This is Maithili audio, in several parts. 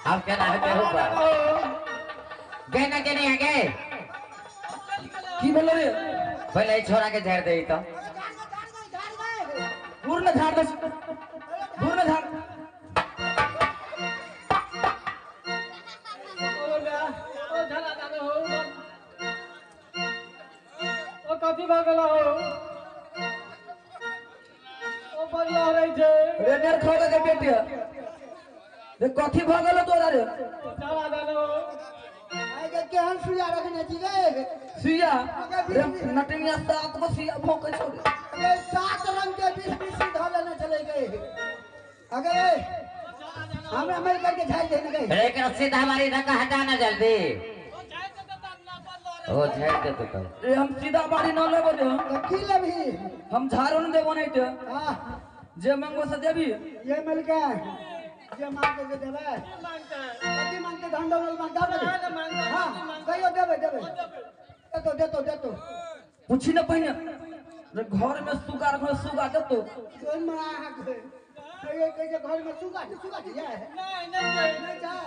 आप क्या ना हेतै हो पर गए ना के नहीं गए की भेलो रे पहिले ई छोरा के झाड़ देई त दूर न झाड़ दे दूर न झाड़ ओ बा ओ झाला दादा हो ओ कथी भ गेलो हो ओ बड़ लहरै छै रे नेर खोगे के बेटी रे कथी भ गेलो तोरा रे झाला दादा हो आइ के केहन सुइया रखने छी रे सुइया रे नटनिया सात गो सुइया भोंकै छौ रे ये 7 रंग के 20 20 धऽ लेने चले गए अगे हमरा मर करके झाड़ देने गए रे एकरा सीधा बारी धक्का हटा ना जल्दी ओ झाड़ दे तो रे हम सीधा बारी न लेबो रे तो की लेबही हम झाड़ो न देबो नहीं ते हां जे मंगो से देबी ये मिल के जे मांगे के देबै कथी मांगते धन दौलत मांगता हां कहियो देबै देबै देतो देतो देतो पूछी न पहिने रे घर में सुगा रखो सुगा देतो कोन मां कहियो कहियो घर में सुगा सुगा जाए नहीं नहीं नहीं जाए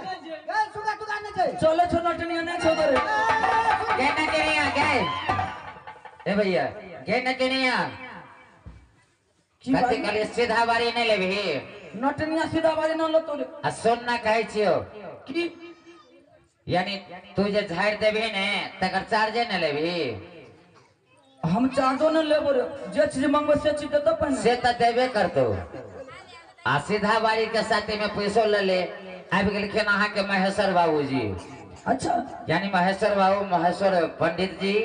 ए सुगा तुगा नहीं जाए चले छो नटनिया नहीं छो रे गए ना के नहीं गए ए भैया गए ना के नहीं की कथी बारी कहलिए सीधा बारी नहीं लेबही नटनिया सीधा बारी न लेतो रे आ सुन ना कहै छियो की यानी तू जे झाड़ देबही ने तकर चार्जे न लेबही हम चार्जो न लेबो रे जे चीज मंगबो से चीज देतो पहिने से त देबे करतो आ सीधा बारी के साथे में पैसो ले ले आबि गेलखिन अहाँ के महेश्वर बाबूजी अच्छा यानी महेश्वर बाबू महेश्वर पंडित जी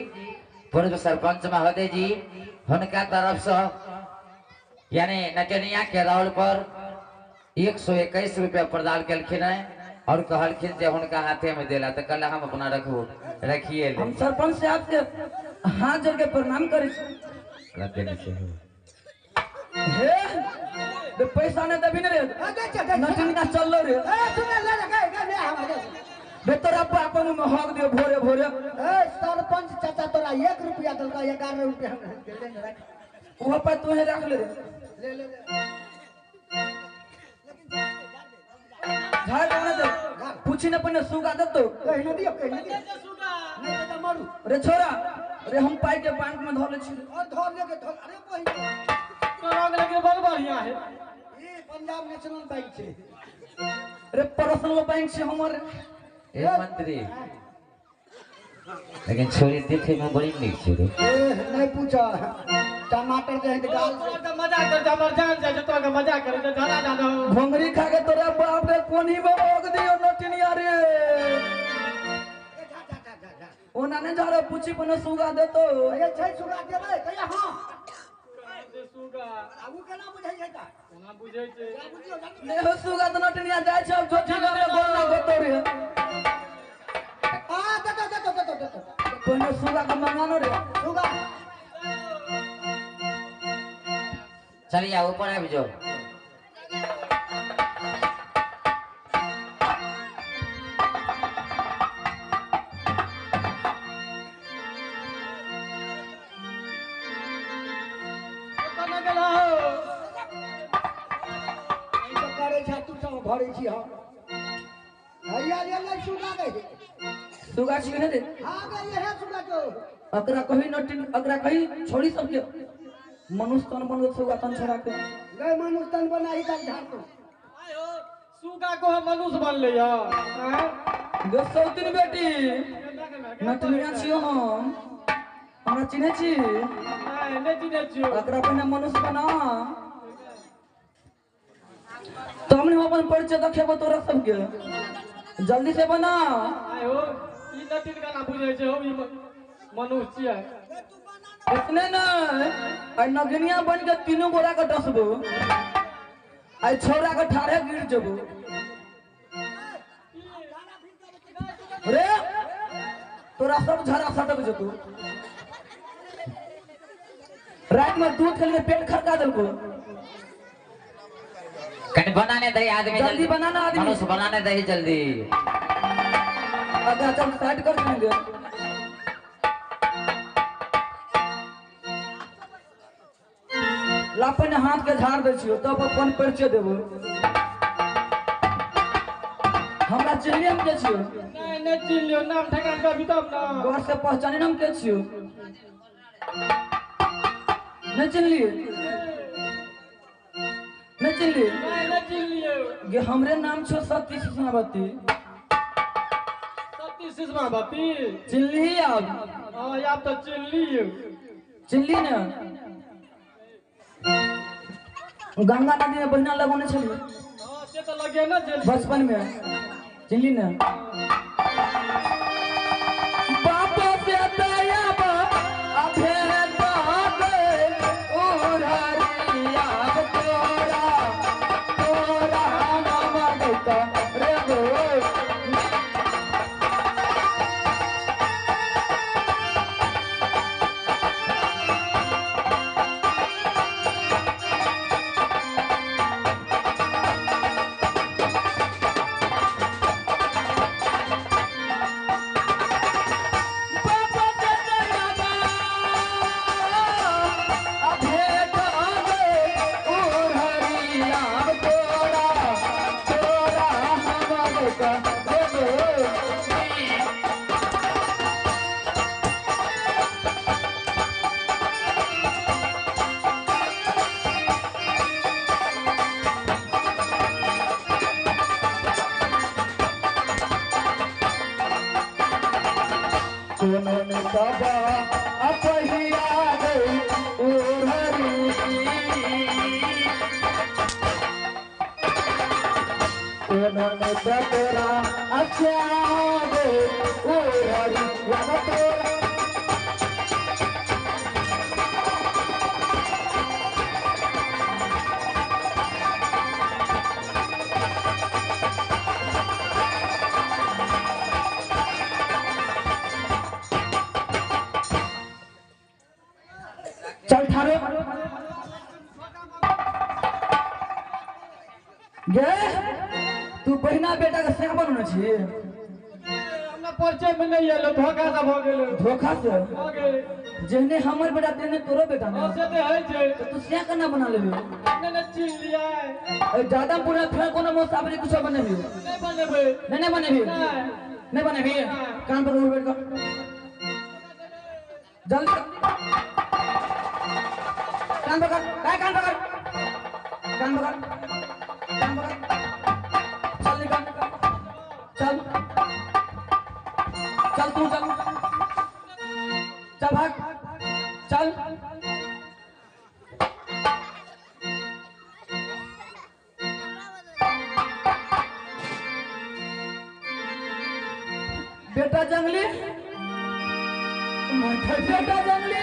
पूर्व सरपंच महोदय जी हुनका तरफ से यानी नटनिया के राउल पर 121 रुपया प्रदान केलखिन है और कहलखिन जे हुनका हाथे में देला तो कहला हम अपना रखू रखिए ले हम सरपंच साहब के हाथ जोड़ के प्रणाम करै छी रखने से हे रे पैसा नहीं देबी ने रे नटनिया चललो रे ए सुन ले ले गए गए ले हमरा रे तोरा बाप में हक दियो भोरे भोरे ए सरपंच चाचा तोरा 1 रुपया देलका 11 रुपया हमरा देले ने रख वहाँ पर तू ही रख ले रे ले ले झाड़ कौन दे पूछी न पहिने सुगा देतो कहि न दियो कहि न दियो सुगा नहीं तो मारू रे छोरा रे हम पाई के बैंक में धर ले छी और धर ले के धर अरे पहिने तो रंग लेकिन बड़ बढ़िया है ई पंजाब नेशनल बैंक छै रे पर्सनल बैंक छै हमर ए मंत्री लेकिन छोरी देखे में बड़ी नीक छै रे ए नहीं पूछा टमाटर के गाल तोरा के मजाक कर हमर जान जाय छै तोरा के मजाक करे छै झाला दादा घोंघरी खा के तोरा बाप रे कोनी में ओग दियो नटनिया रे ओना नहीं जा रे पूछी पहिने सुगा देतो अरे छै सुगा देबै कहिया हां सुगा आगू केना बुझै छै ता कोना बुझै छै बुझियो नहीं हो सुगा तो नटनिया जाय छै अब झोठी गामे गोल ना गोतो रे हां देतो देतो देतो देतो पहिने सुगा के मंगानो रे सुगा चलिए ऊपर आबि जाओ कोना गेल हो ई तो करे छै तू सब भरै छी हम हैया ले ले सुगा गई सुगा छी ने रे हां गई है सुगा तो अकरा कही नटिन अकरा कही छोड़ी सबके मनुष्य तन बन सुगा तन छोड़ा के गए मनुष्य तन बनाही तक झाड़ तो आय हो सुगा को हम मनुष्य बन ले हां गे सौतिन बेटी नटनिया छियो हम हमरा चिन्है छी नहीं नहीं चिन्है छियो अकरा पहिने मनुष्य बना तब ने हम अपन परिचय देखेबो तोरा सबके जल्दी से बना आय हो ई नटिन केना बुझै छै हो ई मनुष्य छियै इतने न आई नगनिया बन के तीनों गोरा के डसबो आई छोरा के ठाढ़े गिर जबो रे तोरा सब झरा सटक जतो रात में दूध खेल के पेट खड़का देलको कहीं बनाने दही आदमी जल्दी बनाना आदमी। मनुष्य बनाने दही जल्दी आगा चल साइड कर देंगे लापन हाथ के झाड़ दे छियो तब अपन परिचय देबो। हमरा चिन्हलियै हम के छियौ? नहीं नहीं चिन्हलियौ, नाम ठेकान कहबी तब ना। गौर से पहचाने हम के छियौ? नहीं चिन्हलियै? नहीं चिन्हलियै? नहीं नहीं चिन्हलियौ। गे हमरे नाम छौ सती सुषमावती। सती सुषमावती चिन्हली आब? हाँ आब तो चिन्हलियौ। चिन्हली ने? गंगा नदी में बहिना लगौने छलियै। हाँ से तो लगे ना छलियै बचपन में। चिन्हली ने? बाप से दयाब अभेद उड़रिया तोरा तोरा नमक रे गो। चल ठारो गे, तू बहिना बेटा के सेवा बनने छी? हमरा परिचय में नहीं आलो, धोखा से भ गेल। धोखा से भ गेल। जेहने हमर बेटा तेहने तोरो बेटा ने। हां से ते है छै। तो तू से केना बना लेबी? नहीं नहीं चिन्ह लियै। ज्यादा पूरा फिर कोनो मोसाबरी कुछ बनेबी? नहीं बनेबै। नहीं नहीं बनेबी? नहीं बनेबी। कान पर बैठ कर जल्दी कान पकड़, काय कान पकड़, कान पकड़, कान पकड़, चल निकल, चल चल तू चल, चल भाग, चल। बेटा जंगली, बेटा जंगली,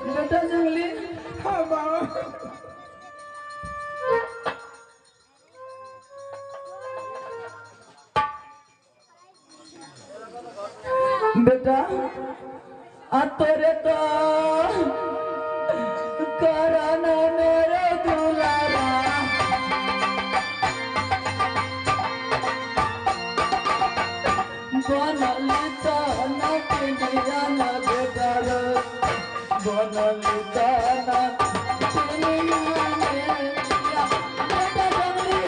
बेटा जंगली। हाँ माँ। बेटा आ तोरे तो कराना मेरे दुलारा, बनल ताना पिनिया ना बेटा बनल ताना पिनिया बेटा जंगली।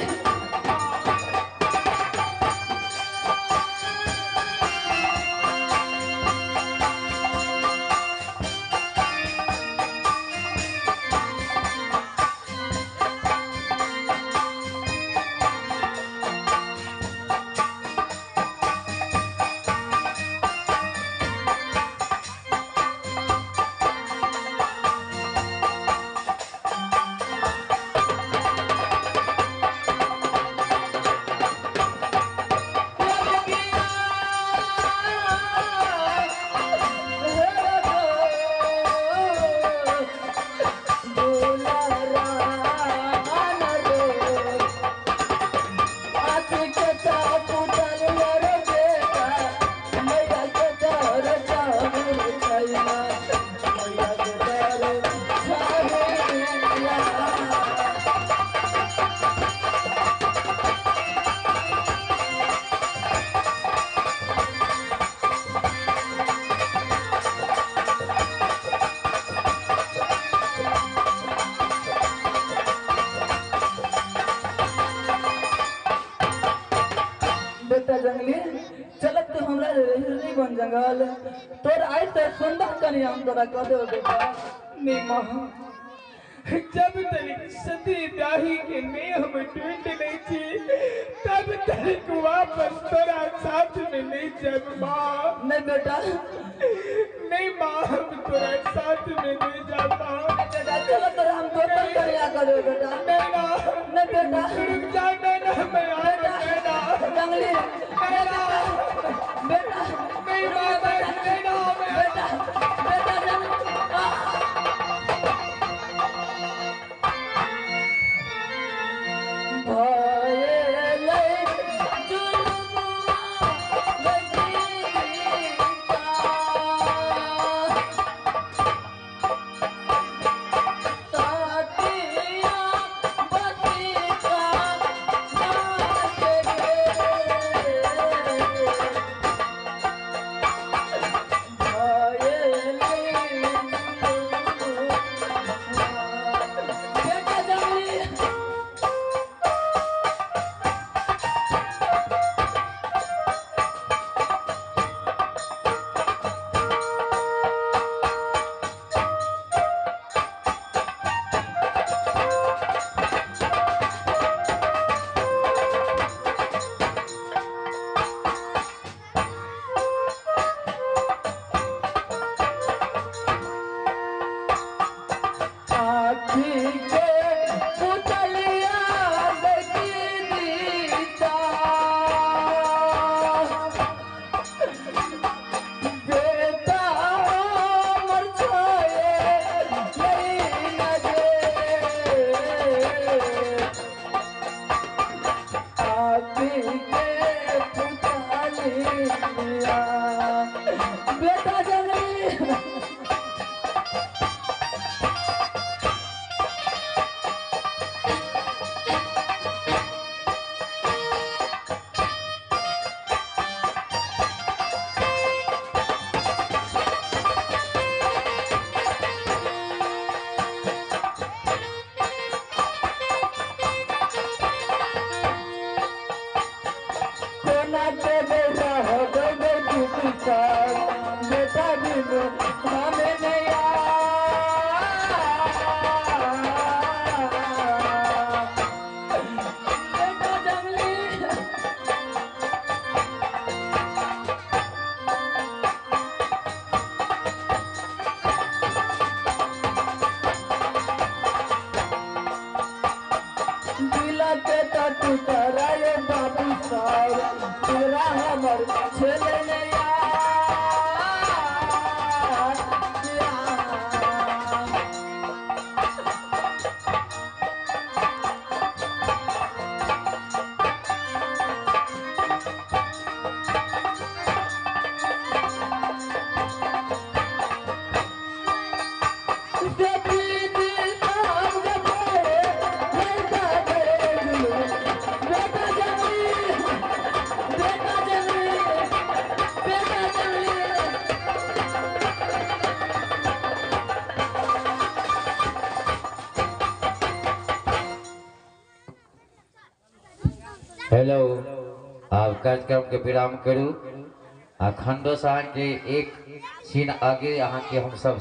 जंगल तोर आइ से सुंदर कनिया हम तोरा कह देबो बेटा। नहीं माँ, जब तक सती ब्याही के नेह में टूट नहीं थी तब तक वापस तोरा साथ में नहीं जब माँ। नहीं बेटा, नहीं माँ, हम तोरा साथ में नहीं जाता। बेटा चलो तोरा हम दोसर कनिया कर देबो बेटा। नहीं ना, नहीं बेटा, रुक जा ना, मैं आ रहा। जंगली बेटा, नहीं माँ, नहीं ना, बेटा, बेटा जंगली। बेटा जंगली। बेटा बिनु हमें नहीं बेटा जंगली। दिला के टटू कराए बाबू साहब तेरा हमर छेले नहीं। हेलो, आप कार्यक्रम के विराम करू। आ खंडो साहब के एक सीन आगे यहाँ के हम सब